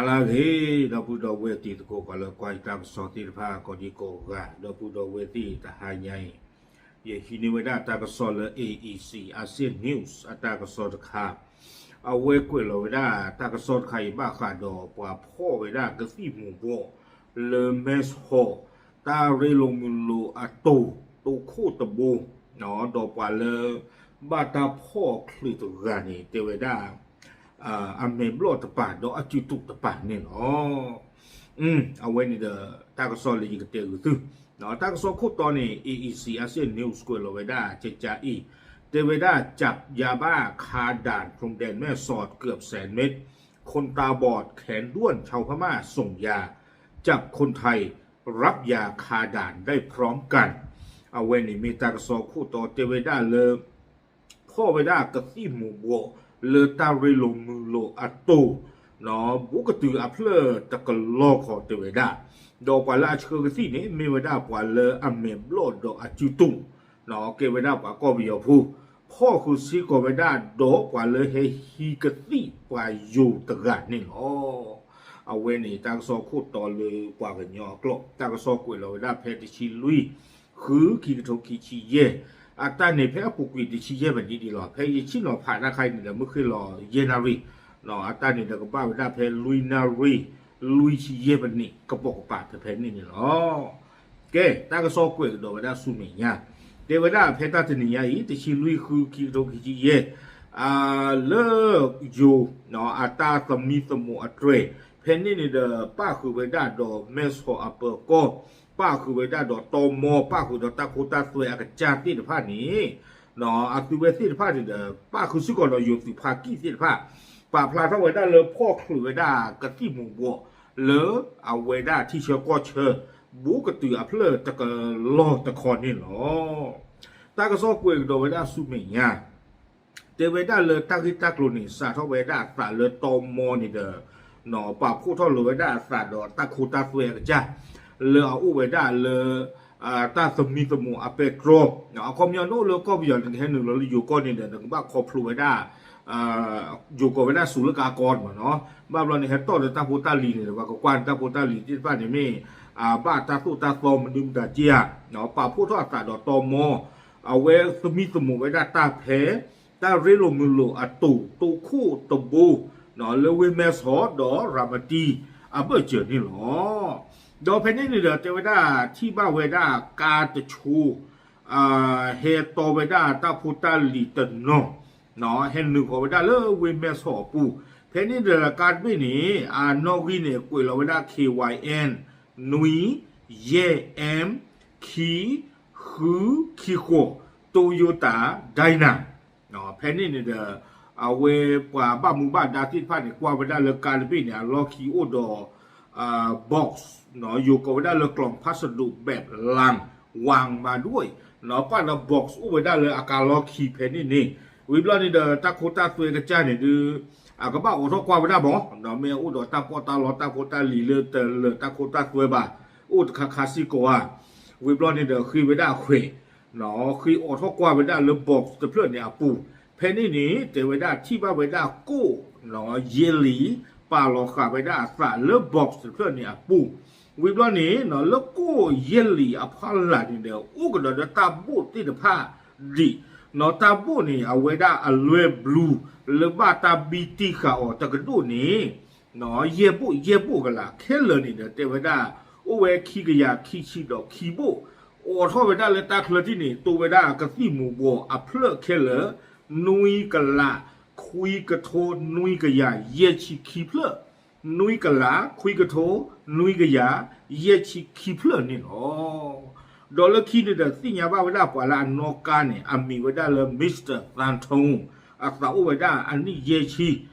လၢအဂ့ၤ ဒီပုၢ်ဒီဝဲၢ်တံၤသကိး ပှၤလၢကွၢ်ယတၢ်ကစီၣ်သ့ၣ်တဖၣ် ကိးဒံကိးဂၤ ဒီပုၢ်ဒီဝဲၢ်သ့ၣ်တဟါညါအံၤ ယဟံးန့ၢ်ဝဲဒၣ်တၢ်ကစီၣ်လၢ A E C Asia News အတၢ်ကစီၣ်တခါ အဝဲကွဲးလီၤဝဲဒၣ်တၢ်ကစီၣ်တခါအံၤ ဘၣ်ဃးဒီးပှၤဖီၣ်ဝဲဒၣ်ကသံၣ်မူၤဘှီး လၢမဲၢ်ဆီး တၢ်ရ့လိာ်မုာ်လိာ်အတိၤ တိခိၣ်တဘိ ဒီးပှၤလၢ ဘၣ်တၢ်ဖီၣ်ချုးတဂၤန့ၣ် တဲဝဲဒၣ် အမဲာ်ဘျီၣ်တပၤဒီးအစုတူာ်တပၤန့ၣ်လီၤ. အဝဲန့ၣ်ဒီး တၢ်ကစီၣ်လၢယကတဲဂုာ်သု တၢ်ကစီၣ်ခိၣ်တီန့ၣ် A E C Asia News ကွဲးလီၤဝဲဒၣ် ကကါအံၤ တဲဝဲဒၣ် จับยาบ้าคาด่านพรมแดนแม่สอดเกือบแสนเม็ด คนตาบอดแขนด้วนชาวพม่าส่งยา จับคนไทยรับยาคาด่านได้พร้อมกัน အဝဲန့ၣ်မ့ၢ်တၢ်ကစီၣ်ခိၣ်တီတဲဝဲဒၣ်လၢ ဖီၣ်ဝဲဒၣ်ကသံၣ်မူၤဘှီး လၢတၢ်ရ့လိာ်မုာ်လိာ်အတိၤ ဘူးကတုၤအဖျၢၣ်တကလီၢ်ခီတဲဝဲဒၣ် ဒီးပှၤလၢအဆှၢကသံၣ်န့ၣ် မ့ၢ်ဝဲဒၣ်ပှၤလၢအမဲာ်ဘျီၣ်ဒီးအစုတူာ် ကဲဝဲဒၣ်ပှၤကီၢ်ပယီၤဖိ ဖီၣ်ဃုာ်စ့ၢ်ကီးဝဲဒၣ်ဒီးပှၤလၢဟဲဟံးကသံၣ်ပှၤယိၤတဂၤန့ၣ်လီၤ. အဝဲန့ၣ်တၢ်ကစီၣ်ခိၣ်တီလၢပှၤကညီအကျိာ် တၢ်ကစီၣ်ကွဲးလီၤဝဲဒၣ်ဖဲတဆံလွံၢ် ဃု ခံကထိခံဆံယဲၢ် အတၢ်န့ၣ်ဖဲအပူၤကွံာ်တဆံယဲၢ်မံးနံးဒံးလီၤ. ဖဲယဆ့ၣ်နီၤဖးတၢ်ခါအံၤန့ၣ်ဒီး မုၢ်ဃ့ၢ်လီၤယဲၢ်နၣ်ရံၣ် အတၢ်န့ၣ်ဒီးကဘၣ်ဝဲဒၣ်ဖဲလွံၢ်နၣ်ရံၣ် လွံၢ်ဆံယဲၢ်မံးနံး ကပိာ်ကပၤဖဲဖဲန့ၣ်န့ၣ်လီၤ. ကဲ တၢ်ကစီၣ်ကွဲးကဒီးဝဲဒၣ်ဆူမဲာ်ညါ တဲဝဲဒၣ်ဖဲတၢ်တနံၤညါအံၤ တဆံလွံၢ် ဃု ခံကထိခံဆံယဲၢ် လၢယိၤ အတၢ်သမံသမိးအတြဲၤ ဖဲန့ၣ်န့ၣ်ဒီး ပၣ်ဃုာ်ဝဲဒၣ်ဒီးမဲၢ်ဆီးအပၢၤကီၢ် ပၣ်ဃုာ်ဝဲဒၣ်ဒီးတီမီ ပၣ်ဃုာ်ဒီးတၢ်ခိတၢ်သွဲအကစၢ်သ့ၣ်တဖၣ်န့ၣ် အသုဝဲသ့ၣ်တဖၣ်န့ၣ်ဒီး ပၣ်ဃုာ်စ့ၢ်ကီးဒီးယိၤသုးဖါကံၢ်သ့ၣ်တဖၣ် ပာ်ဖျါထီၣ်ဝဲဒၣ်လၢဖီၣ်ချုးဝဲဒၣ်ကသံၣ်မူၤဘှီး လၢအဝဲဒၣ်ထံဆၢကီၢ်ဆၢ ဘူးကတုၤအဖျၢၣ်တကလီၢ်တခီန့ၣ်လီၤ. တၢ်ကစီၣ်ကွဲးကဒီးဝဲဒၣ်ဆူမဲာ်ညါ တဲဝဲဒၣ်လၢတၢ်ဂ့ၢ်တၢ်ကျိၤန့ၣ် စးထီၣ်ဝဲဒၣ်အသးလၢတီမီန့ၣ်ဒီး ပာ်ဖှိၣ်ထီၣ်လိာ်ဝဲဒၣ်အသးဒီးတၢ်ခိတၢ်သွဲအကစၢ် လၢအအိၣ်ဝဲဒၣ်လၢ တၢ်သမံသမိးအပဲတြီ အခီပညီနအိၣ်လၢကီၢ်ပယီၤန့ၣ် နကဟဲနုာ်လီၤလၢယိၤကီၢ်န့ၣ်ဒီး နကဘၣ်ခီဖျိဝဲဒၣ် ယိၤကီၢ်ဝဲဒၣ်စူၤလၢကါကီမ့ၢ်နီၤ ဘၣ်ဘျီန့ၣ် ဟဲတီၣ်ဒီးတၢ်ဖိတၢ်လံၤန့ၣ်ဒီး ပှၤကကွၢ်န့ၣ်တၢ်ဖိတၢ်လံၤသ့ၣ်တဖၣ်န့ၣ်မ့ၢ် ဘၣ်တၢ်သိၣ်တၢ်သီမနုၤမတၤက့ဧါ ပာ်ဖှိၣ်ထီၣ်အသးဒီးတီမီ အဝဲသမံသမိးဝဲဒၣ်တၢ်ဖဲ တၢ်ရ့လိာ်မုာ်လိာ်အတိၤ တိခိၣ်တဘိ လၢဝ့ၢ်မဲၢ်ဆီးဒီးရၤမတံအဘၢၣ်စၢၤန့ၣ်လီၤ. ဒီးဖဲန့ၣ်န့ၣ်ဒီး တဲဝဲဒၣ်ထံၣ်ဘၣ်ဝဲဒၣ်ကါတဆိ ဟဲတီဝဲဒၣ်တၢ်ဖိတၢ်လံၤတနီၤ ဟဲနုာ်ဃီၤဝဲဒၣ်လၢဝ့ၢ်မဲၢ်ဆီးအပူၤ ဖဲန့ၣ်ဒီးကါတဘ့ၣ်န့ၣ် အနီၣ်ဂံၢ်န့ၣ် ကွဲးလီၤဝဲဒၣ် K Y N နွံ ယဲၢ် M ခံ ဃု ခံဃိး Toyota Dyna ဖဲန့ၣ်န့ၣ်ဒီး အဝဲပှၤဘၣ်မူဘၣ်ဒါသ့ၣ်တဖၣ်န့ၣ် ကွၢ်ဝဲဒၣ်လၢကါတဘ့ၣ်န့ၣ် အလီၢ်ခံအိၣ်ဒီး box ယိၤကိးဝဲဒၣ်လၢ ကလီၣ်ဖးစဒိၣ်ဘဲးလၢ် ဝၣ်မၤဒွဲၣ် ပၣ်ဒီး box အိၣ်ဝဲဒၣ်လၢအကါလီၢ်ခံဖဲန့ၣ်န့ၣ် ဝံၤဘျီန့ၣ်ဒီး တၢ်ခိတၢ်သွဲကစၢ်န့ၣ်ဒုး အကဘၣ်အိးထီၣ်ကွၢ်ဝဲဒၣ်မး ဒီးမ့ၢ်အိၣ်ဒီးတၢ်ပီးတၢ်လီတၢ်ဖိတၢ်လံၤလၢတလၢာ်တၢ်ခိတၢ်သွဲဘၣ် အိၣ်တခါခါစ့ၢ်ကီးဧါ ဝံၤဘျီန့ၣ်ဒီးဃ့ဝဲဒၣ်အခွဲး ဃ့အိးထီၣ်ကွၢ်ဝဲဒၣ်လၢ box တဖျၢၣ်န့ၣ်အပူၤ ဖဲန့ၣ်န့ၣ် တဲဝဲဒၣ်ထံၣ်ဘၣ်ဝဲဒၣ်ကိၣ် ယဲၢ်လံၤ ပာ်လီၤဃာ်ဝဲဒၣ်အသးလၢ box တဖျၢၣ်န့ၣ်အပူၤ ဝံၤဘျီန့ၣ် လၢကိၣ်ယဲၢ်လံၤအဖီလာ်န့ၣ်ဒီး အိၣ်ကဒီးဒီးတၢ်ဘိၣ်သ့ၣ်တဖၣ်ဒံး တၢ်ဘိၣ်န့ၣ် အဝဲဒၣ်အလွဲၢ်ဘျူး လၢဘၣ်တၢ်ဘံတံၢ်ဃာ်အီၤတကဒိၣ်န့ၣ် ယဲၢ်ဘိၣ်ယဲၢ်ဘိၣ်ကလာ်ခဲလၢာ်န့ၣ်ဒီး တဲဝဲဒၣ် အိၣ်ဝဲခံကယၤခံဆံဒီးခံဘိၣ် အိးထီၣ်ဝဲဒၣ်လၢတၢ်ချၢထံၣ်န့ၣ် တိဝဲဒၣ်ကသံၣ်မူၤဘှီးအဖျၢၣ်ခဲလၢာ် နွံကလး ခွံကထိ နွံကယၤ ယဲၢ်ဆံခံဖျၢၣ် နွံကလး ခွံကထိ နွံကယၤ ယဲၢ်ဆံခံဖျၢၣ်န့ၣ်လီၤ. ဒီးလၢခံန့ၣ်ဒီးသ့ၣ်ညါဘၣ်ဝဲဒၣ်ပှၤလၢအနီၣ်ကါန့ၣ် အမံၤဝဲဒၣ်လၢ Mister သန်းထွန်း အသးအိၣ်ဝဲဒၣ်အနံၣ်ယဲၢ်ဆံ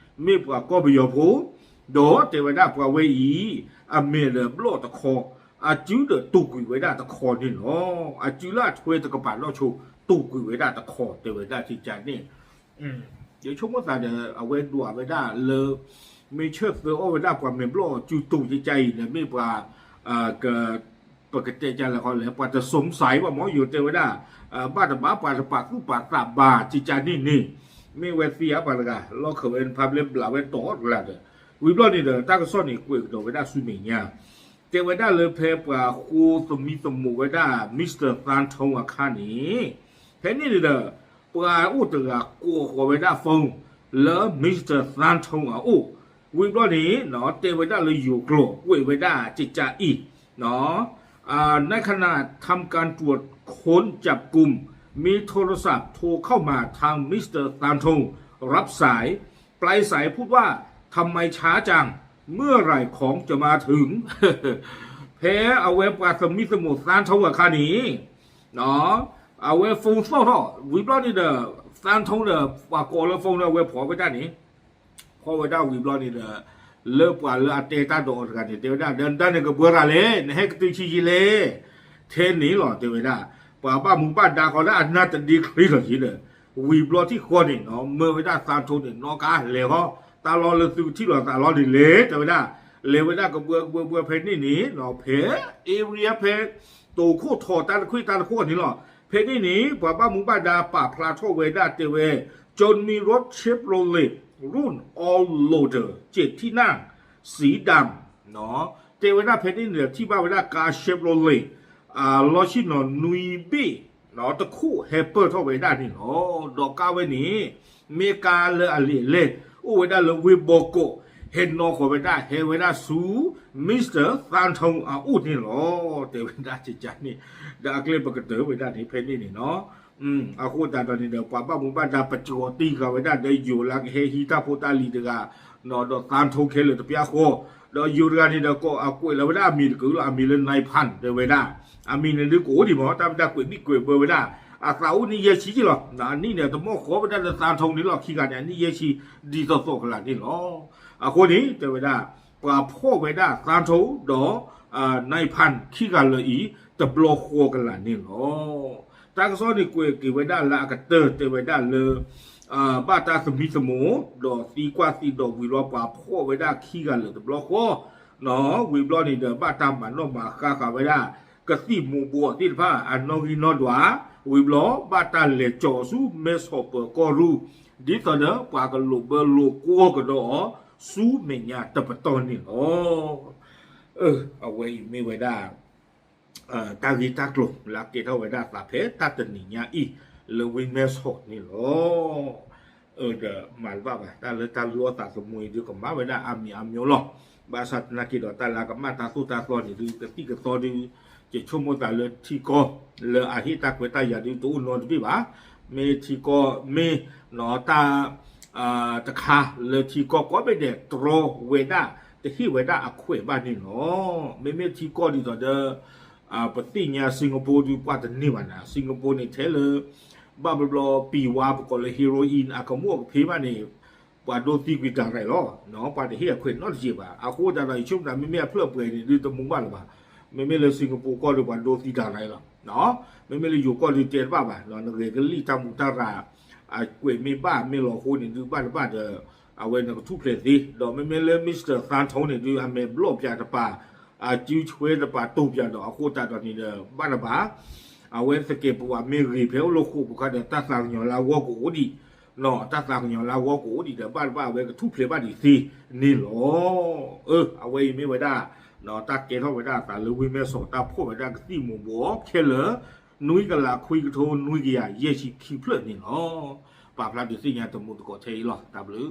မ့ၢ်ပှၤကီၢ်ပယီၤဖိ ဒီးတဲဝဲဒၣ်ပှၤဝဲအံၤ အမဲာ်ဒီးဘျီၣ်တခီ အစုဒီးတူာ်ကွံာ်ဝဲဒၣ်တခီန့ၣ်လီၤ. အစုလၢအထွဲတကပၤလီၢ်ဆိ တူာ်ကွံာ်ဝဲဒၣ်တခီတဲဝဲဒၣ်ထံကၢ်န့ၣ် ယဆိကမိၣ်သးဒီး အဝဲဒွးဝဲဒၣ်လၢ မ့ၢ်ဆၢၣ်သၢအီၣ်ဝဲဒၣ်ပှၤမဲာ်ဘျီၣ်စုတူာ်ကၢ်ကၢ်အံၤန့ၣ် မ့ၢ်ပှၤ ပကတဲကၢ်လဲၣ်ဃီလဲၣ် ပှၤတစူးစဲးဘၣ်မ့ၢ်ယိၤတဲဝဲဒၣ် ဘၣ်တဘၣ်ပှၤတပာ်သူၣ်ပာ်သးဘၣ်ကၢ်ကၢ်န့ၣ်န့ၣ် မ့ၢ်ဝဲသံအါပှၤတဂၤ လီၢ်ခၢၣ်ဝဲနဖးဘျဲၣ်ဘျးဝဲတီၤတဂၤဒီး ဝံၤဘျီန့ၣ်ဒီး တၢ်ကစီၣ်န့ၣ် ကွဲးကဒီးဝဲဒၣ်ဆူမဲာ်ညါ, တဲဝဲဒၣ်လၢဖဲပှၤဃိသမံသမိးဝဲဒၣ် Mister သန်းထုံအခါန့ၣ်, ဖဲန့ၣ်န့ၣ်ဒီး ပှၤအိၣ်တဂၤကိးဃီၤဝဲဒၣ် phone လၢ Mister သန်းထုံအအိၣ်, ဝံၤဘျီန့ၣ် တဲဝဲဒၣ်လၢယိၤကျိာ် ကွဲးဝဲဒၣ်ကကးအံၤ ในขณะทำการตรวจค้นจับกุม มีโทรศัพท์โทรเข้ามาทาง Mister ซานโทง รับสาย ปลายสายพูดว่า ทำไมช้าจัง เมื่อไหร่ของจะมาถึง ဖဲအဝဲပှၤသမံသမိး သန်းထုံအခါန့ၣ် အဝဲ phone သီၣ်ထီၣ် ဝံၤဘျီန့ၣ်ဒီး သန်းထုံဒီး ပှၤကိးလၢ phone လၢအဝဲဖီၣ်ဝဲဒၣ်န့ၣ် ဖီၣ်ဝဲဒၣ်ဝံၤဘျီန့ၣ်ဒီး လၢပှၤလၢအတဲတၢ်ဒီးအီၤတဂၤန့ၣ် တဲဝဲဒၣ် ဒီးနတၢ်န့ၣ်ကဘှီရၤလဲၣ်, နဟဲကတုၤဆံယံလဲၣ်, ထဲန့ၣ်လီၤ တဲဝဲဒၣ်, ပှၤဘၣ်မူဘၣ်ဒါဃီလၢအနၢ်တဒ့ချ့လီၤယံဒီး ဝံၤဘျီထံၣ်ဃီန့ၣ် မၢဝဲဒၣ်သန်းထုံန့ၣ် နီၣ်ကါလဲၤဃီ တၢ်လီၢ်လၢသုကထံၣ်လီၤသးလီၤန့ၣ်လဲၣ် တဲဝဲဒၣ်, လဲၤဝဲဒၣ်ကဘှီကဘှီကဘှီဖဲန့ၣ်န့ၣ် ဖဲ area ဖဲ တိာ်ခိၣ်ထီၣ်တၢ်တခွံၣ်တၢ်တခိၣ်န့ၣ်လီၤ. ဖဲန့ၣ်န့ၣ် ပှၤဘၣ်မူဘၣ်ဒါပာ်ဖျါထီၣ်ဝဲဒၣ်တဲဝဲ จนมีรถ Chevrolet รุ่น All Loader เจ็ดที่นั่ง สีดำ တဲဝဲဒၣ်ဖဲန့ၣ်န့ၣ် ထံၣ်ဘၣ်ဝဲဒၣ်ကါ Chevrolet လီၢ်ဆ့ၣ်နီၤနွံဘ့ၣ် တခိၣ်ဟဲပၢၢ်ထီၣ်ဝဲဒၣ်န့ၣ်လီၤ. ဒီးကါဝဲန့ၣ် မ့ၢ်ကါလၢအလဲၤလဲၤ အိၣ်ဝဲဒၣ်လၢဝ့ၢ်ဘီကီး ဟဲနီၣ်ဃီၤဝဲဒၣ် ဟဲဝဲဒၣ်ဆူ Mister သန်းထုံအအိၣ်န့ၣ်လီၤ. တဲဝဲဒၣ်ကကးန့ၣ် ဒီးအကျဲပကတၢၢ်ဝဲဒၣ်န့ၣ် ဖဲန့ၣ်န့ၣ်လီၤ. အဃိသတးဒီးန့ၣ်ဒီး ပှၤဘၣ်မူဘၣ်ဒါပကၠီၤတံၢ်ဃာ်ဝဲဒၣ်ဒီးယိၤလၢကဟဲဟံးတၢ်ဖိတၢ်လံၤတဂၤ ဒီးသန်းထုံခဲလၢာ်တပျၢ်ဃီ, ဒီးယိၤတဂၤန့ၣ်ဒီး ကိးအကွဲးလီၤဝဲဒၣ်အမံၤတကုာ်လီၤ. အမံၤလၢ နၢၢ်ဖၣ် တဲဝဲဒၣ်, အမံၤန့ၣ်ဒုးကအိၣ်ဒံးမး တၢ်မ့ၢ်တၢ်ကွဲးဘံၣ်ကွဲးဘၢဝဲဒၣ်, အသးအိၣ်နံၣ်ယဲၢ်ဆံလီၤ. အနံၣ်န့ၣ် တမီၢ်ဃီဝဲဒၣ်လၢသန်းထုံန့ၣ်လီၤ. ခံဂၤန့ၣ် အနံၣ်ယဲၢ်ဆံ ဒ်သိးသိးကလာ်န့ၣ်လီၤ. အဃိန့ၣ် တဲဝဲဒၣ် ပှၤဖီၣ်ဝဲဒၣ်သန်းထုံဒီး နၢၢ်ဖၣ်ခံဂၤလၢာ်အံၤ တဘျီဃီကလာ်န့ၣ်လီၤ. တၢ်ကစီၣ်န့ၣ်ကွဲးက့ၤဝဲဒၣ်လၢအကတၢၢ် တဲဝဲဒၣ်လၢ ဘၣ်တၢ်သမံသမိး ဒီးသံကွၢ်သံဒိးဝံၤလီၤ ပှၤဖီၣ်ဝဲဒၣ်ခံဂၤလၢာ်တဘျီဃီ, ဝံၤဘျီန့ၣ်ဒီး ဘၣ်တၢ်မၤနီၣ်မၤဃါဃာ်ဝဲဒၣ် ကသံၣ်မူၤဘှီးသ့ၣ်တဖၣ် အနီၣ်ဂံၢ်နီၣ်ဒွး, ဝံၤဘျီ ဘၣ်တၢ်လဲၤကၠီၤအီၤဆူ မဲၢ်ဆီးပၢၤကီၢ်ရူၢ်, ဒ်သိးဒီး ပှၤကလိာ်ဘၢလိာ်ကွီၢ်ကဒီးအီၤ ဆူမဲာ်ညါတပတီၢ်န့ၣ်လီၤ. အဝဲအံၤမ့ၢ်ဝဲဒၣ် တၢ်ဂ့ၢ်တၢ်ကျိၤလၢအကဲထီၣ်ဝဲဒၣ်သးဖဲတၢ်တနံၤညါအံၤ လၢဝ့ၢ်မဲၢ်ဆီးန့ၣ်လီၤ. ဒီးမၤတဘၣ်ဘၣ် တၢ်လၢတၢ်လီသးသမူအံၤဒုးကမၤဝဲဒၣ်အါမံၤအါမံၤလီၤ. ဘၣ်ဆၣ်သနာ်က့ဒီး တၢ်လၢအကမၣ်တၢ်သိၣ်တၢ်သီန့ၣ်ဒုး ကသံၣ်ကသီဒုး ယဆိကမိၣ်သးလၢထံကီၢ် လၢအဟ့ၣ်တၢ်ခွဲးတၢ်ယာ်ဒုး တအိၣ်နီတဘ့ၣ်ဘၣ်. မ့ၢ်ထံကီၢ် မ့ၢ်နီၢ်တၢ် တခါလၢထံကီၢ်ကိးဘ့ၣ်ဒဲး တြီဝဲဒၣ် တဟ့ၣ်ဝဲဒၣ်အခွဲးဘၣ်န့ၣ်လီၤ. မ့မ့ၢ်ထံကီၢ်ဒ်သိးဒီး ပသ့ၣ်ညါ Singapore ဒုး ပှၤတန့ၢ်ဘၣ်န့ၣ် Singapore န့ၣ် ထဲလၢ ဘၣ်ဘျီဘျီ ပံၤဝါ ပကိးလၢ heroin အကမူၣ်အကဖ့ဘၣ်န့ၣ် ပှၤဒိသံကွံာ်တၢ်ရဲၣ်လီၤ. ပှၤတဟ့ၣ်အခွဲးနီတစဲးဘၣ်. အဃိသတးဒီး ယဆိကမိၣ်သး မ့မ့ၢ်အဖျၢၣ်ပှဲၤန့ၣ်ဒုး တမူဘၣ်လၢၤဘၣ်. မ့မ့ၢ်လၢ Singapore ကီၢ်ဒုး ပှၤဒိသံတၢ်ရဲၣ်လီၤ. မ့မ့ၢ်လၢယိၤကီၢ်ဒုး တဲတဘၣ်ဘၣ်. နဂဲၤကလံၣ်တၢ်မူးတၢ်ရၤ အကွဲးမ့ၢ်ဘၣ်မ့ၢ်လီၤအဃိန့ၣ်ဒုး ဘၣ်တဘၣ်ဒီး အဝဲနကထူၣ်ဖျဲးသ့. ဒီးမ့မ့ၢ်လၢ Mister သန်းထုံန့ၣ်ဒုး အမဲာ်ဘျီၣ်ပၠးတပၤ အစုဆွဲတပၤတိာ်ပၠးဒီး အဃိသတးဒီးန့ၣ်ဒီး ဘၣ်တဘၣ် အဝဲသကဲးပဝးမ့ၢ်ဂ့ၤဖဲအိၣ်လၢဃိာ်ပူၤခါဒီး တၢ်သးကညီၤလၢအဂီၢ်ကအိၣ်ဒံး, တၢ်သးကညီၤလၢအဂီၢ်ကအိၣ်ဒံးဒီး ဘၣ်တဘၣ်အဝဲကထူၣ်ဖျဲးဘၣ်ဒံးသ့န့ၣ်လီၤ. အဝဲအံၤမ့ၢ်ဝဲဒၣ် တၢ်ကဲထီၣ်ဝဲဒၣ်အသးလၢဝ့ၢ်မဲၢ်ဆီး တၢ်ဖီၣ်ဝဲဒၣ်ကသံၣ်မူၤဘှီးခဲလၢာ် နွံကလးခွံကထိနွံကယၤယဲၢ်ဆံခံဖျၢၣ်န့ၣ်လီၤ. ပာ်ဖျါဒုးသ့ၣ်ညါတမူသကိးထဲအံၤလီၤ. တၢ်ဘျုး